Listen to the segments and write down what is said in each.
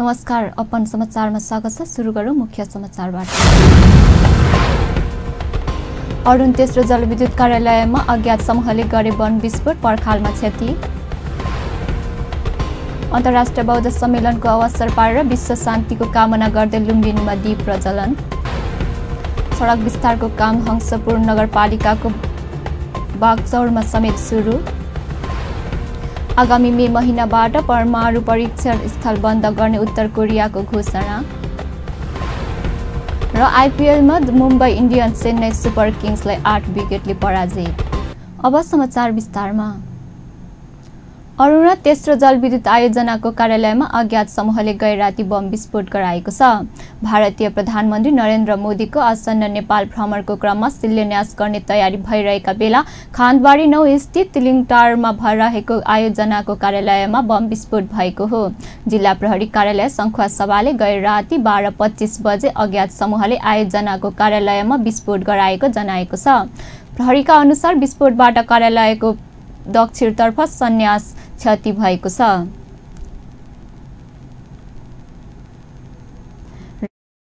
नमस्कार, अपन समाचारमा स्वागत छ। सुरु गरौँ मुख्य समाचारबाट। अरुण तेस्रो जलविद्युत कार्यालयमा अज्ञात समूहले गरे बम विस्फोट, पर्खालमा क्षति। अन्तर्राष्ट्रिय बौद्ध सम्मेलनको अवसर पारेर विश्व शान्तिको कामना गर्दै लुम्बिनीमा दीप प्रज्वलन। सडक विस्तारको काम हंसपुर नगरपालिकाको बागचौरमा समेत सुरु। आगामी मे महिनाबाट परमाणु परीक्षण स्थल बन्द गर्ने उत्तर कोरियाको घोषणा। र आइपिएलमा मुम्बई इन्डियन्स चेन्नई सुपर किङ्सलाई 8 विकेटले पराजित। अब समाचार विस्तारमा। अरुण तेस्रो जलविद्युत आयोजनाको कार्यालयमा अज्ञात समूहले गै राति बम विस्फोट गराएको छ। भारतीय प्रधानमन्त्री नरेन्द्र मोदीको आसन्न नेपाल भ्रमणको क्रममा शिलान्यास गर्ने तयारी भइरहेका बेला खान्दबारी 9 स्थित तिलिङटारमा रहेको आयोजनाको कार्यालयमा बम विस्फोट भएको हो। जिल्ला प्रहरी कार्यालय सङ्खुवासभाले गै राति 12:25 बजे अज्ञात समूहले आयोजनाको कार्यालयमा विस्फोट गराएको जनाएको छ। प्रहरीका अनुसार विस्फोटबाट कार्यालयको दक्षिणतर्फ सन्यास क्षति भएको छ।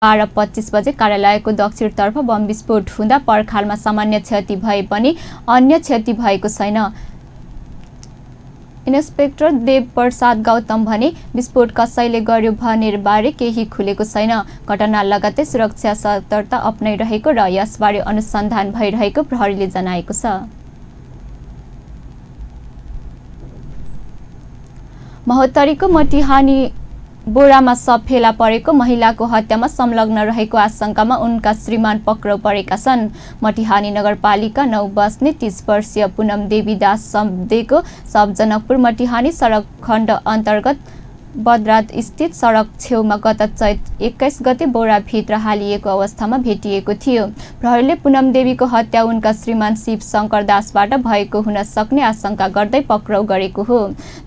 12:25 बजे कार्यालयको दक्षिणतर्फ बम विस्फोट हुँदा पर्खालमा सामान्य क्षति भए पनि अन्य क्षति भएको छैन। इन्सपेक्टर देव प्रसाद गौतम भने विस्फोट कसैले गर्यो भनेर बारे केही खुलेको छैन। घटना लगत्तै सुरक्षा सतर्कता अपनाइरहेको र यसबारे अनुसन्धान भइरहेको प्रहरीले जनाएको छ। महोत्तरीको मटिहानी बोरामा शव फेला परेको महिलाको हत्यामा संलग्न रहेको आशंकामा उनका श्रीमान पक्राउ परेका छन्। मटिहानी नगरपालिका 9 बस्ने 30 वर्षीय पुनम देवी दास शब्देको शव जनकपुर मटिहानी सडक खण्ड अन्तर्गत बदरात स्थित सडक छेउमा गत चैत 21 गते बोराभित्र हालिएको अवस्थामा भेटिएको थियो। प्रहरीले पुनम देवीको हत्या उनका श्रीमान शिव शङ्कर दासबाट भएको हुन सक्ने आशंका गर्दै पक्राउ गरेको हो।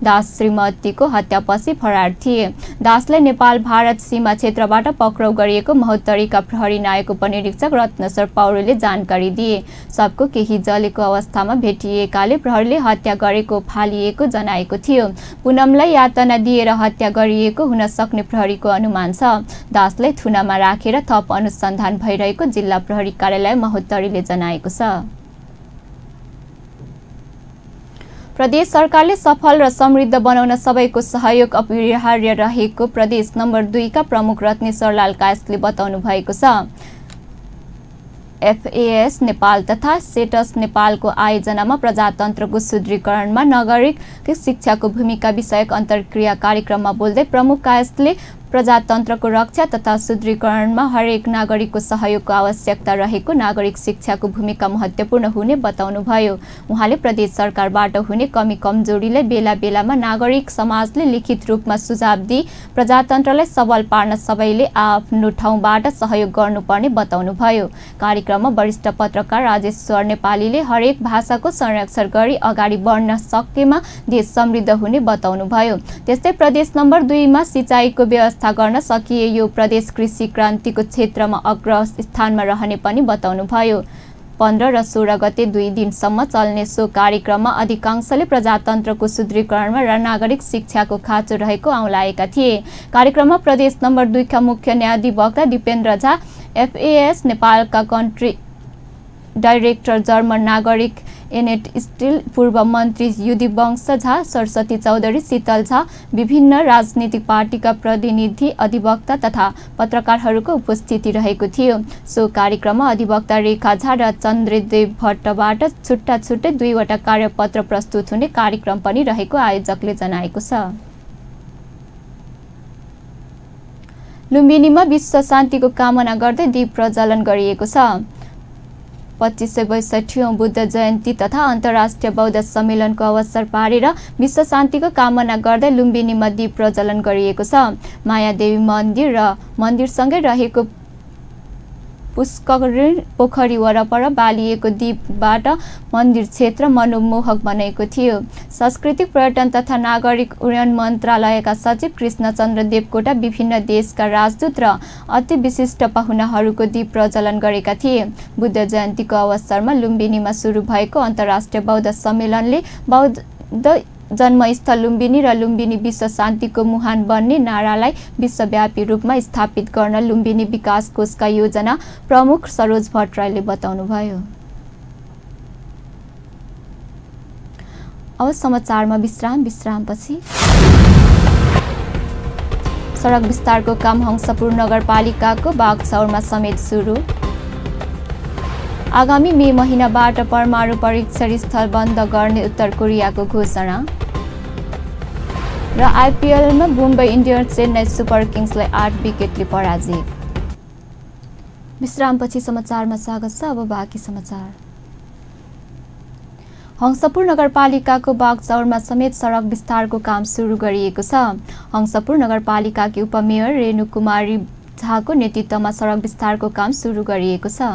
दास श्रीमतीको हत्यापछि फरार थिए। दासले नेपाल भारत सीमा क्षेत्रबाट पक्राउ गरिएको महोत्तरीका प्रहरी नायक उपनिरीक्षक रत्नेश्वर पौडेलले जानकारी दिए। सबको केही जलेको अवस्थामा भेटिएकाले प्रहरीले हत्या गरेको फालिएको जनाएको थियो। पुनमलाई यातना दिएर हत्या गरिएको हुन सक्ने प्रहरीको अनुमान छ। दासलाई थुनामा राखेर थप अनुसन्धान भइरहेको जिल्ला प्रहरी कार्यालय महोत्तरीले जनाएको छ। प्रदेश सरकारले सफल र समृद्ध बनाउन सबैको सहयोग अपरिहार्य रहेको प्रदेश नम्बर 2 का प्रमुख रत्नेश्वरलाल कायस्थले बताउनु भएको छ। FAS नेपाल तथा सेटस नेपालको आयोजनामा प्रजातन्त्रको सुदृढीकरणमा नागरिक शिक्षाको भूमिका विषयक अन्तर्क्रिया कार्यक्रममा बोल्दै प्रमुख कायस्थले प्रजातन्त्रको रक्षा तथा सुदृढीकरणमा हरेक नागरिकको सहयोगको आवश्यकता रहेको, नागरिक शिक्षाको भूमिका महत्त्वपूर्ण हुने बताउनुभयो। उहाँले प्रदेश सरकारबाट हुने कमी कमजोरीलाई बेला बेलामा नागरिक समाजले लिखित रूपमा सुझाव दिई प्रजातन्त्रलाई सबल पार्न सबैले आफ्नो ठाउँबाट सहयोग गर्नुपर्ने बताउनुभयो। कार्यक्रममा वरिष्ठ पत्रकार राजेश्वर नेपालीले हरेक भाषाको संरक्षण गरी अगाडि बढ्न सकेमा देश समृद्ध हुने बताउनुभयो। त्यस्तै प्रदेश नम्बर 2 मा सिँचाइको व्यवस्था गर्न सकिए यो प्रदेश कृषि क्रान्तिको क्षेत्रमा अग्र स्थानमा रहने पनि बताउनुभयो। 15 र 16 गते 2 दिनसम्म चल्ने सो कार्यक्रममा अधिकांशले प्रजातन्त्रको सुदृढीकरणमा र नागरिक शिक्षाको खाँचो रहेको औँल्याएका थिए। कार्यक्रममा प्रदेश नम्बर 2 का मुख्य न्यायाधिवक्ता दिपेन्द्र झा, FAS नेपालका कन्ट्री डाइरेक्टर जर्मन नागरिक एनेट स्टिल, पूर्व मन्त्री युधिवंश झा, सरस्वती चौधरी, शीतल झा, विभिन्न राजनीतिक पार्टीका प्रतिनिधि, अधिवक्ता तथा पत्रकारहरूको उपस्थिति रहेको थियो। सो कार्यक्रममा अधिवक्ता रेखा झा र चन्द्रदेव भट्टबाट छुट्टा छुट्टै 2 वटा कार्यपत्र प्रस्तुत हुने कार्यक्रम पनि रहेको आयोजकले जनाएको छ। लुम्बिनीमा विश्व शान्तिको कामना गर्दै दीप प्रज्वलन गरिएको छ। 2562औं बुद्ध जयन्ती तथा अन्तर्राष्ट्रिय बौद्ध सम्मेलनको अवसर पारेर विश्व शान्तिको कामना गर्दै लुम्बिनीमा दीप प्रज्वलन गरिएको छ। मायादेवी मन्दिर र मन्दिरसँगै रहेको पुष्करिणी पोखरी वरपर बालिएको दीपबाट मन्दिर क्षेत्र मनोमोहक बनेको थियो। सांस्कृतिक पर्यटन तथा नागरिक उड्डयन मन्त्रालयका सचिव कृष्णचन्द्र देवकोटा, विभिन्न देशका राजदूत र अति विशिष्ट पाहुनाहरूको दीप प्रज्वलन गरेका थिए। बुद्ध जयन्तीको अवसरमा लुम्बिनीमा सुरु भएको अन्तर्राष्ट्रिय बौद्ध सम्मेलनले बौद्ध जन्मस्थल लुम्बिनी र लुम्बिनी विश्व शान्तिको मुहान बन्ने नारालाई विश्वव्यापी रूपमा स्थापित गर्न लुम्बिनी विकास कोषका योजना प्रमुख सरोज भट्टराईले बताउनुभयो। अब समाचारमा विश्रामपछि सडक विस्तारको काम हंसपुर नगरपालिकाको बागचौरमा समेत सुरु। आगामी मे महिनाबाट परमाणु परीक्षण स्थल बन्द गर्ने उत्तर कोरियाको घोषणा र आइपिएलमा मुम्बई इन्डियन्स चेन्नई सुपर किङ्सलाई 8 विकेटले पराजित। विश्रामपछि समाचारमा स्वागत छ। अब बाँकी समाचार। हंसपुर नगरपालिकाको बागचौरमा समेत सडक विस्तारको काम सुरु गरिएको छ। हंसपुर नगरपालिकाकी उपमेयर रेणु कुमारी झाको नेतृत्वमा सडक विस्तारको काम सुरु गरिएको छ।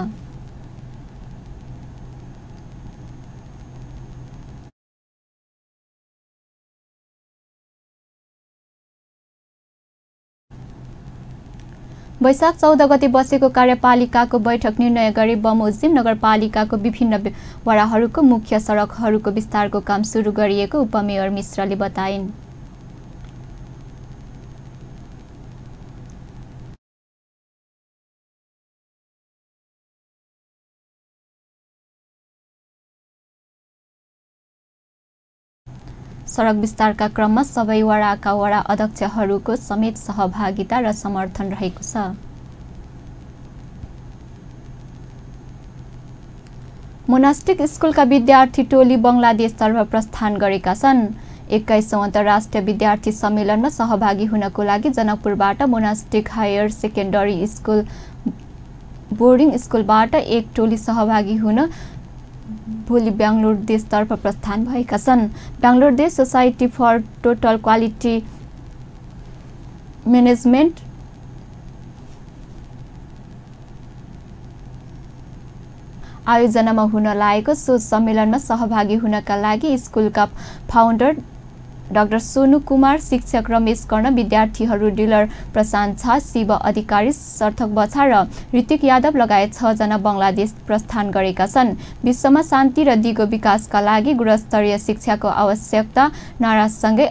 वैशाख 14 गते बसेको कार्यपालिकाको बैठक निर्णय गरी बमोजिम नगरपालिकाको विभिन्न वडाहरूको मुख्य सडकहरूको विस्तारको काम सुरु गरिएको उपमेयर मिश्रले बताइन्। सडक विस्तारका क्रममा सबै वडाका वडा अध्यक्षहरूको समेत सहभागिता र समर्थन रहेको छ। मोनास्टिक स्कुलका विद्यार्थी टोली बङ्गलादेशतर्फ प्रस्थान गरेका छन्। 21औं अन्तर्राष्ट्रिय विद्यार्थी सम्मेलनमा सहभागी हुनको लागि जनकपुरबाट monastic higher secondary school boarding स्कुलबाट एक टोली सहभागी हुन भोलि बेंगलोर देशतर्फ प्रस्थान भएका छन्। बेंगलोर देश society for total quality management आयोजनामा हुन लागेको सो सम्मेलनमा सहभागी हुनका लागि स्कुलका फाउन्डर डाक्टर सोनु कुमार, शिक्षक रमेश कर्ण, विद्यार्थीहरू डिलर प्रशान्त झा, शिव अधिकारी, सार्थक बछा र ऋतिक यादव लगायत 6 जना बङ्गलादेश प्रस्थान गरेका छन्। विश्वमा शान्ति र दिगो विकासका लागि गुणस्तरीय शिक्षाको आवश्यकता नारासँगै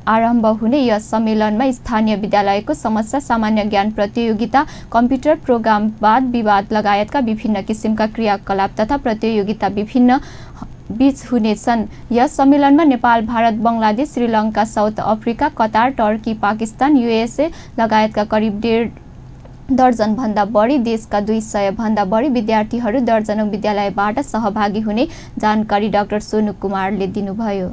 आरम्भ हुने यस सम्मेलनमा स्थानीय विद्यालयको समस्या, सामान्य ज्ञान प्रतियोगिता, कम्प्युटर प्रोग्राम, वाद विवाद लगायतका विभिन्न किसिमका क्रियाकलाप तथा प्रतियोगिता विभिन्न बीच हुनेछन्। यस सम्मेलनमा Nepal, Bharat, Bangladesh, Sri Lanka, south Africa, Qatar, Turkey, Pakistan, USA लगायतका करिब 1.5 दर्जन भन्दा बढी देशका 200 भन्दा बढी विद्यार्थीहरू दर्जनौं विद्यालयबाट सहभागी हुने जानकारी डाक्टर सोनु कुमारले दिनुभयो।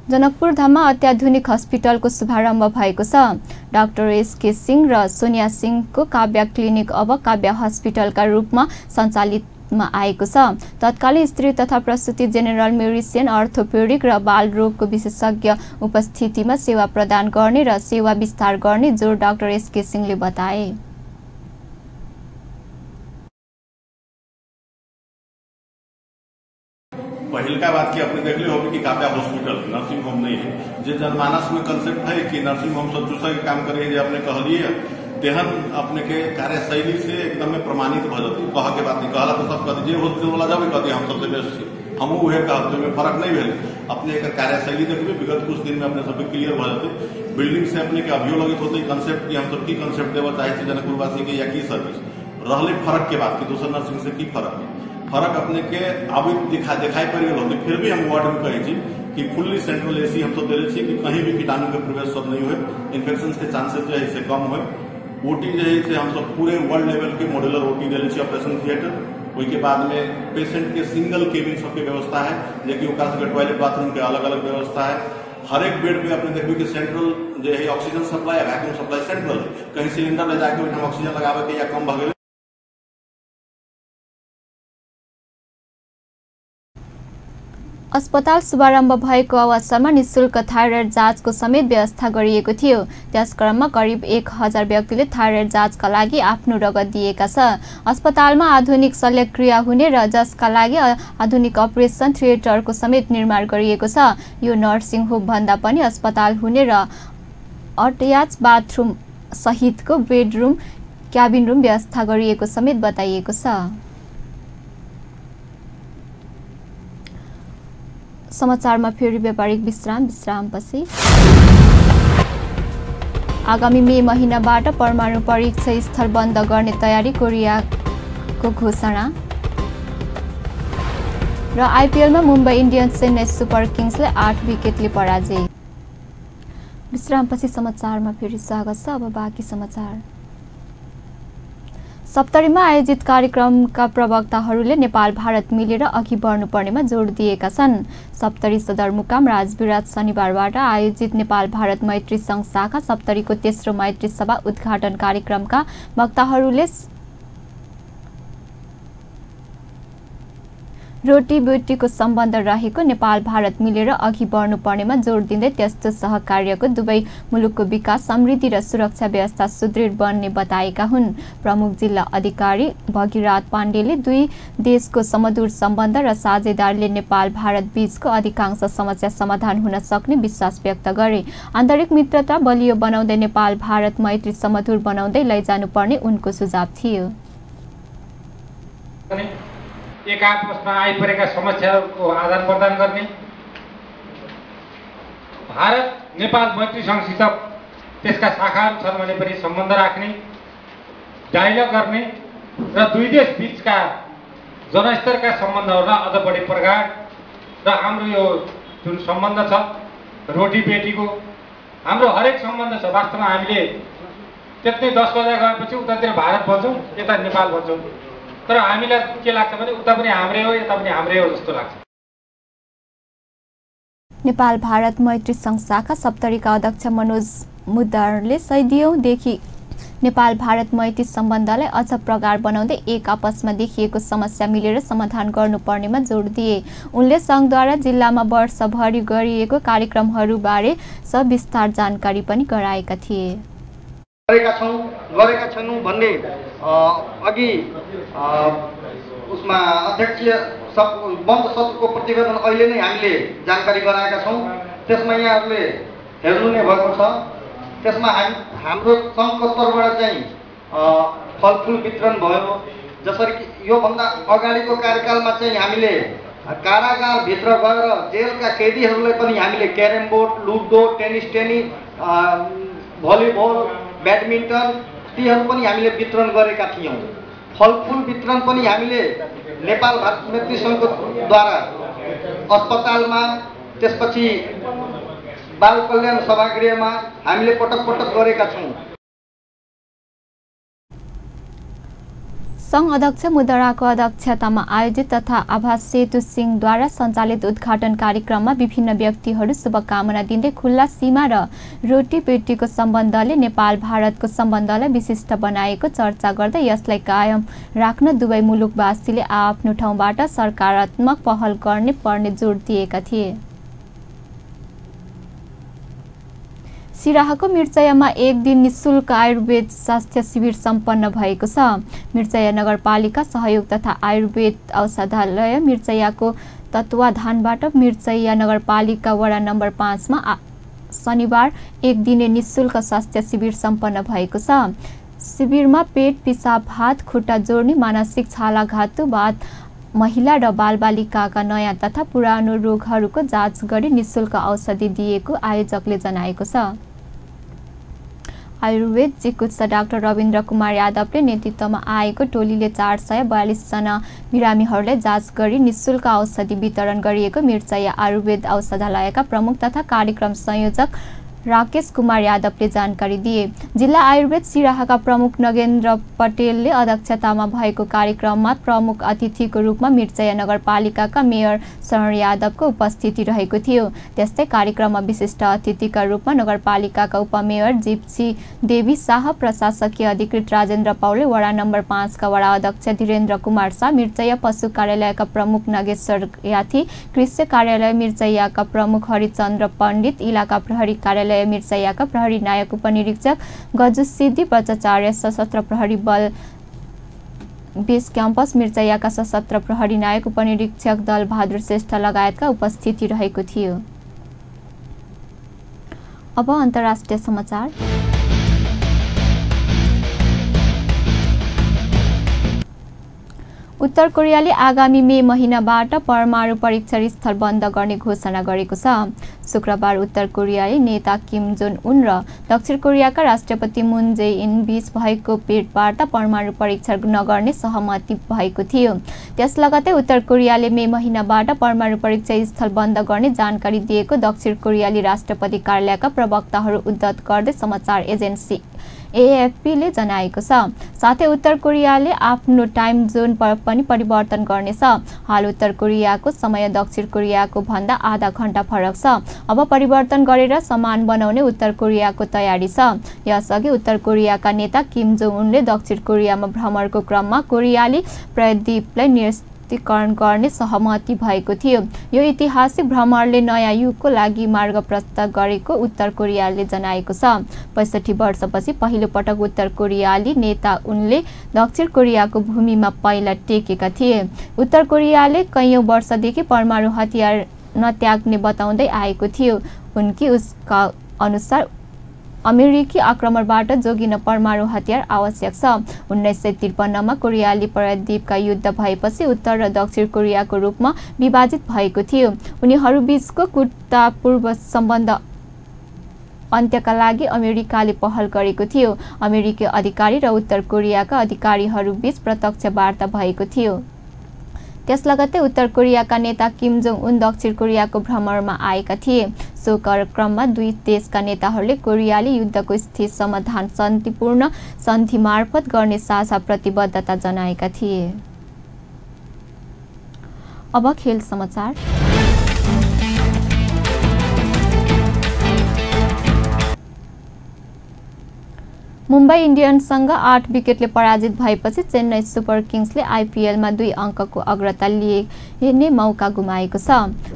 जनकपुर धाममा अत्याधुनिक हस्पिटलको शुभारम्भ भएको छ। डाक्टर एसके सिंह र सोनिया सिंहको काव्य क्लिनिक अब काव्य हस्पिटलका रूपमा सञ्चालितमा आएको छ। तत्कालीन स्त्री तथा प्रसुति जेनरल मेडिसिन, अर्थोपेडिक र बाल रोगको विशेषज्ञ उपस्थितिमा सेवा प्रदान गर्ने र सेवा विस्तार गर्ने जोर डाक्टर एसके सिंहले बताए। पहिलका बात की आपने देख ली होगी कि काव्या हॉस्पिटल नर्सिंग होम नहीं है। जो जनमानस में कंसेप्ट है कि नर्सिंग होम सब दूसरा के काम करे जो आपने कहलिए तेहन अपने के कार्यशैली से एकदम में प्रमाणित भ जाती। कह के बात नहीं कहला तो सब कहते जो हॉस्पिटल वाला जाबे कहते हम सबसे बेस्ट हम उहे कहते में फर्क नहीं भेल। अपने एक कार्यशैली देखबे विगत कुछ दिन में अपने सब क्लियर भ जाते। बिल्डिंग से अपने के अभियो लगित होते कंसेप्ट की हम सब की कंसेप्ट देवा चाहे जनकपुरवासी के या की सर्विस रहले फर्क के बात की दूसरा नर्सिंग से की फर्क है। फर्क अपने के अब दिखाई पड़ गए। फिर भी हम वार्ड में कहे कि फुल्ली सेंट्रल एसी हम सब दिले कि कहीं भी कीटाणु के प्रवेश सब नहीं हुए, इन्फेक्शन के चांसेस जो है कम हुए। ओटी जो है हम सब पूरे वर्ल्ड लेवल के मॉड्यूलर ओटी दिले ऑपरेशन थिएटर। उसके बाद में पेशेंट के सिंगल केबिन सबके व्यवस्था है, जबकि टॉयलेट बाथरूम के अलग अलग व्यवस्था है। हर एक बेड पे अपने देखिए कि सेंट्रल जो है oxygen supply, vacuum supply central है। कहीं सिलेंडर ले जाके ऑक्सीजन लगावे के या कम भ गए। अस्पताल शुभारम्भ भएको अवसरमा निशुल्क थाइरोइड जाँचको समेत व्यवस्था गरिएको थियो। त्यस क्रममा करिब 1000 व्यक्तिले थाइरोइड जाँचका लागि आफ्नो रगत दिएका छ। अस्पतालमा आधुनिक शल्यक्रिया हुने र जसका लागि आधुनिक अपरेसन थिएटरको समेत निर्माण गरिएको छ। यो नर्सिङ होम भन्दा पनि अस्पताल हुने र अट्याच बाथरुम सहितको बेडरुम, क्याबिन रुम व्यवस्था गरिएको समेत बताइएको छ। समाचारमा फेरि व्यापारिक विश्रामपछि आगामी मे महिनाबाट परमाणु परीक्षण स्थल बन्द गर्ने तयारी कोरियाको घोषणा र आइपिएलमा मुम्बई इन्डियन्स चेन्नई सुपर किङ्सले 8 विकेटले पराजय। विश्रामपछि समाचारमा फेरि स्वागत छ। अब बाँकी समाचार। सप्तरीमा आयोजित कार्यक्रमका प्रवक्ताहरूले नेपाल भारत मिलेर अघि बढ्नुपर्नेमा जोड दिएका छन्। सप्तरी सदरमुकाम राजविराज शनिबारबाट आयोजित नेपाल भारत मैत्री संघ शाखा सप्तरीको तेस्रो मैत्री सभा उद्घाटन कार्यक्रमका वक्ताहरूले रोटी बेटीको सम्बन्ध रहेको नेपाल भारत मिलेर अघि बढ्नुपर्नेमा जोड दिँदै त्यस्तो सहकार्यको दुवै मुलुकको विकास समृद्धि र सुरक्षा व्यवस्था सुदृढ बन्ने बताएका हुन्। प्रमुख जिल्ला अधिकारी भगीरथ पाण्डेले दुई देशको समधुर सम्बन्ध र साझेदारीले नेपाल भारत बीचको अधिकांश समस्या समाधान हुन सक्ने विश्वास व्यक्त गरे। आन्तरिक मित्रता बलियो बनाउँदै नेपाल भारत मैत्री समधुर बनाउँदै लैजानुपर्ने उनको सुझाव थियो। एक आपसमा आइपरेका समस्याहरूको आदान प्रदान गर्ने, भारत नेपाल मैत्री सङ्घसित त्यसका शाखाहरू छन् भने पनि सम्बन्ध राख्ने, डायलग गर्ने र दुई देश बीचका जनस्तरका सम्बन्धहरूलाई अझ बढी प्रगाढ र हाम्रो यो जुन सम्बन्ध छ रोटी बेटीको हाम्रो हरेक सम्बन्ध छ। वास्तवमा हामीले त्यस्तै 10 बजा गएपछि उतातिर भारत भन्छौँ, यता नेपाल भन्छौँ, तर हामीलाई के लाग्छ भने उता पनि हाम्रै हो यता पनि हाम्रै हो जस्तो लाग्छ। नेपाल भारत मैत्री संघ शाखा सप्तरीका अध्यक्ष मनोज मुद्दारले सदियौंदेखि नेपाल भारत मैत्री सम्बन्धलाई अझ प्रगाढ बनाउँदै एक आपसमा देखिएको समस्या मिलेर समाधान गर्नुपर्नेमा जोड दिए। उनले संघद्वारा जिल्लामा वर्षभरि गरिएको कार्यक्रमहरूबारे सविस्तार जानकारी पनि गराएका थिए। गरेका छौँ भन्ने अघि उसमा अध्यक्ष बन्द सत्रको प्रतिवेदन अहिले नै हामीले जानकारी गराएका छौँ। त्यसमा यहाँहरूले हेर्नु नै भएको छ। त्यसमा हाम्रो सङ्घको तर्फबाट चाहिँ फलफुल वितरण भयो। जसरी कि योभन्दा अगाडिको कार्यकालमा चाहिँ हामीले कारागारभित्र गएर जेलका कैदीहरूलाई पनि हामीले carrom board, ludo, tennis, volleyball, badminton तीहरू पनि हामीले वितरण गरेका थियौँ। फलफुल वितरण पनि हामीले नेपाल भारत मैत्री सङ्घको द्वारा अस्पतालमा, त्यसपछि बाल कल्याण सभागृहमा हामीले पटक पटक गरेका छौँ। संघ अध्यक्ष मुदराको अध्यक्षतामा आयोजित तथा आभास सेतु सिंहद्वारा सञ्चालित उद्घाटन कार्यक्रममा विभिन्न व्यक्तिहरू शुभकामना दिँदै खुल्ला सीमा र रोटी बेटीको सम्बन्धले नेपाल भारतको सम्बन्धलाई विशिष्ट बनाएको चर्चा गर्दै यसलाई कायम राख्न दुवै मुलुकवासीले आफ्नो ठाउँबाट सकारात्मक पहल गर्ने पर्ने जोड दिएका थिए। सिराहाको मिर्चयामा एक दिन निःशुल्क आयुर्वेद स्वास्थ्य शिविर सम्पन्न भएको छ। मिर्चया नगरपालिका सहयोग तथा आयुर्वेद औषधालय मिर्चयाको तत्वाधानबाट मिर्चया नगरपालिका वडा नम्बर 5 मा शनिबार एक दिने निःशुल्क स्वास्थ्य शिविर सम्पन्न भएको छ। शिविरमा पेट, पिसाब, हात, खुट्टा जोड्ने, मानसिक छालाघातुवाद, महिला र बालबालिकाका नयाँ तथा पुरानो रोगहरूको जाँच गरी निःशुल्क औषधि दिएको आयोजकले जनाएको छ। आयुर्वेद चिकित्सा डाक्टर रविन्द्र कुमार यादवले नेतृत्वमा आएको टोलीले 442 जना बिरामीहरूलाई जाँच गरी निःशुल्क औषधि वितरण गरिएको मिर्चया आयुर्वेद औषधालयका प्रमुख तथा कार्यक्रम संयोजक राकेश कुमार यादवले जानकारी दिए। जिल्ला आयुर्वेद सिराहाका प्रमुख नगेन्द्र पटेलले अध्यक्षतामा भएको कार्यक्रममा प्रमुख अतिथिको रूपमा मिर्चया नगरपालिकाका मेयर शरण यादवको उपस्थिति रहेको थियो। त्यस्तै कार्यक्रममा विशिष्ट अतिथिका रूपमा नगरपालिकाका उपमेयर जिप्सी देवी शाह, प्रशासकीय अधिकृत राजेन्द्र पौले, वडा नम्बर 5 का वडा अध्यक्ष धीरेन्द्र कुमार शाह, मिर्चया पशु कार्यालयका प्रमुख नागेश्वर याथी, कृषि कार्यालय मिर्चयाका प्रमुख हरिचन्द्र पण्डित, इलाका प्रहरी कार्यालय मिर्चयाका प्रहरी नायक उपनिरीक्षक गजु सिद्धि भट्टाचार्य, सशस्त्र प्रहरी बल बेस क्याम्पस मिर्चयाका सशस्त्र प्रहरी नायक उपनिरीक्षक दल बहादुर श्रेष्ठ लगायतका उपस्थिति रहेको थियो। अब अन्तर्राष्ट्रिय समाचार। उत्तर कोरियाले आगामी मे महिनाबाट परमाणु परीक्षण स्थल बन्द गर्ने घोषणा गरेको छ। शुक्रबार उत्तर कोरियाली नेता किम जोङ उन र दक्षिण कोरियाका राष्ट्रपति मुन जे इन बीच भएको भेटवार्ता परमाणु परीक्षण नगर्ने सहमति भएको थियो। त्यस लगतै उत्तर कोरियाले मे महिनाबाट परमाणु परीक्षण स्थल बन्द गर्ने जानकारी दिएको दक्षिण कोरियाली राष्ट्रपति कार्यालयका प्रवक्ताहरू उद्धृत गर्दै समाचार एजेन्सी AFP ले जनाएको छ। साथै उत्तर कोरियाले आफ्नो टाइम जोन पनि परिवर्तन गर्नेछ। हाल उत्तर कोरियाको समय दक्षिण कोरियाको भन्दा आधा घण्टा फरक छ। अब परिवर्तन गरेर समान बनाउने उत्तर कोरियाको तयारी छ। यसअघि उत्तर कोरियाका नेता किम जोङ उनले दक्षिण कोरियामा भ्रमणको क्रममा कोरियाली प्रायद्वीपलाई निरस्त्रीकरण गर्ने सहमति भएको थियो। यो ऐतिहासिक भ्रमणले नयाँ युगको लागि मार्ग प्रशस्त गरेको उत्तर कोरियाले जनाएको छ। 65 वर्षपछि पहिलो पटक उत्तर कोरियाली नेता उनले दक्षिण कोरियाको भूमिमा पाइला टेकेका थिए। उत्तर कोरियाले कैयौं वर्षदेखि परमाणु हतियार नत्याग्ने बताउँदै आएको थियो। उसका अनुसार अमेरिकी आक्रमणबाट जोगिन परमाणु हतियार आवश्यक छ। 1953 मा कोरियाली प्रायद्वीपका युद्ध भएपछि उत्तर र दक्षिण कोरियाको रूपमा विभाजित भएको थियो। उनीहरूबीचको कूटनीतिपूर्व सम्बन्ध अन्त्यका लागि अमेरिकाले पहल गरेको थियो। अमेरिकी अधिकारी र उत्तर कोरियाका अधिकारीहरूबीच प्रत्यक्ष वार्ता भएको थियो। त्यस लगतै उत्तर कोरियाका नेता किम जोङ उन दक्षिण कोरियाको भ्रमणमा आएका थिए। सो कार्यक्रममा दुई देशका नेताहरूले कोरियाली युद्धको स्थिति समाधान शान्तिपूर्ण सन्धि मार्फत गर्ने साझा प्रतिबद्धता जनाएका थिए। अब खेल समाचार। मुम्बई इन्डियन्ससँग 8 विकेटले पराजित भएपछि चेन्नई सुपर किङ्सले आइपिएलमा 2 अङ्कको अग्रता लिने मौका गुमाएको छ।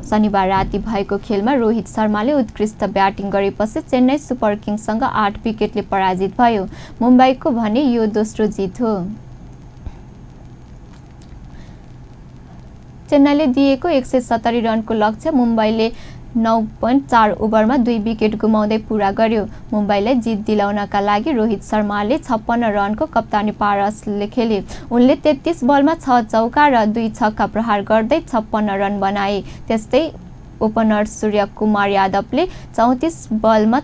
शनिबार राति भएको खेलमा रोहित शर्माले उत्कृष्ट ब्याटिङ गरेपछि चेन्नई सुपर किङ्ससँग 8 विकेटले पराजित भयो। मुम्बईको भने यो दोस्रो जित हो। चेन्नईले दिएको 170 रनको लक्ष्य मुम्बईले 9.4 ओभरमा 2 विकेट गुमाउँदै पूरा गर्यो। मुम्बईलाई जित दिलाउनका लागि रोहित शर्माले 56 रनको कप्तानी पारसले खेले। उनले 33 बलमा 6 चौका र 2 छक्का प्रहार गर्दै 56 रन बनाए। त्यस्तै ओपनर सूर्य कुमार यादवले 34 बलमा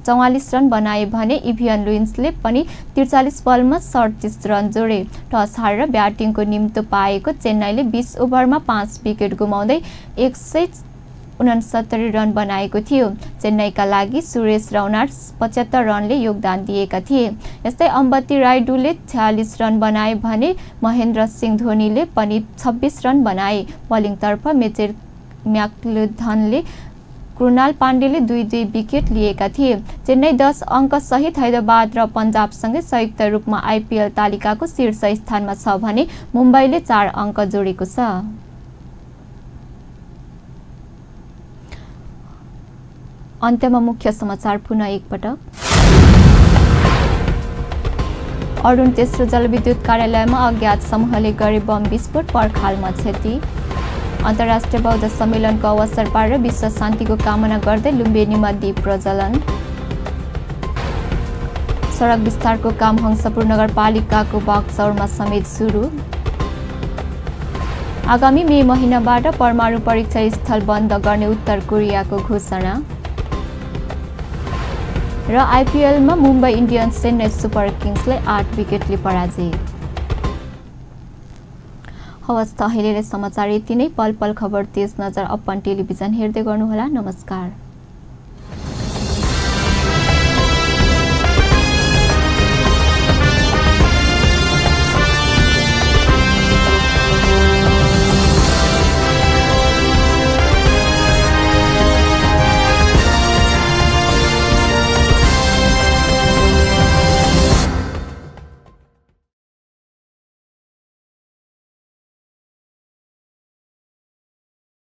44 रन बनाए भने इभियन लुइन्सले पनि 43 बलमा 37 रन जोडे। टस हारेर ब्याटिङको निम्तो पाएको चेन्नईले 20 ओभरमा 5 विकेट गुमाउँदै 169 रन बनाएको थियो। चेन्नईका लागि सुरेश रौना 75 रनले योगदान दिएका थिए। यस्तै अम्बती रायडूले 46 रन बनाए भने महेन्द्र सिंह धोनीले पनि 26 रन बनाए। बलिङतर्फ मेचेर म्याक्लेधनले कृणाल पाण्डेले 2-2 विकेट लिएका थिए। चेन्नई 10 अङ्क सहित हैदराबाद र पन्जाबसँगै संयुक्त रूपमा आइपिएल तालिकाको शीर्ष स्थानमा छ भने मुम्बईले 4 अङ्क जोडेको छ। अन्त्यमा मुख्य समाचार पुनः एकपटक। अरुण तेस्रो जलविद्युत कार्यालयमा अज्ञात समूहले गरे बम विस्फोट, पर्खालमा क्षति। अन्तर्राष्ट्रिय बौद्ध सम्मेलनको अवसर पारेर विश्व शान्तिको कामना गर्दै लुम्बिनीमा दीप प्रज्वलन। सडक विस्तारको काम हंसपुर नगरपालिकाको बक्सौरमा समेत सुरु। आगामी मे महिनाबाट परमाणु परीक्षण स्थल बन्द गर्ने उत्तर कोरियाको घोषणा र आइपिएलमा मुम्बई इन्डियन्स चेन्नई सुपर किङ्सलाई 8 विकेटले पराजित। हवस् त अहिलेलाई समाचार यति नै। पल पल खबर तेज नजर अपन टेलिभिजन हेर्दै गर्नुहोला। नमस्कार।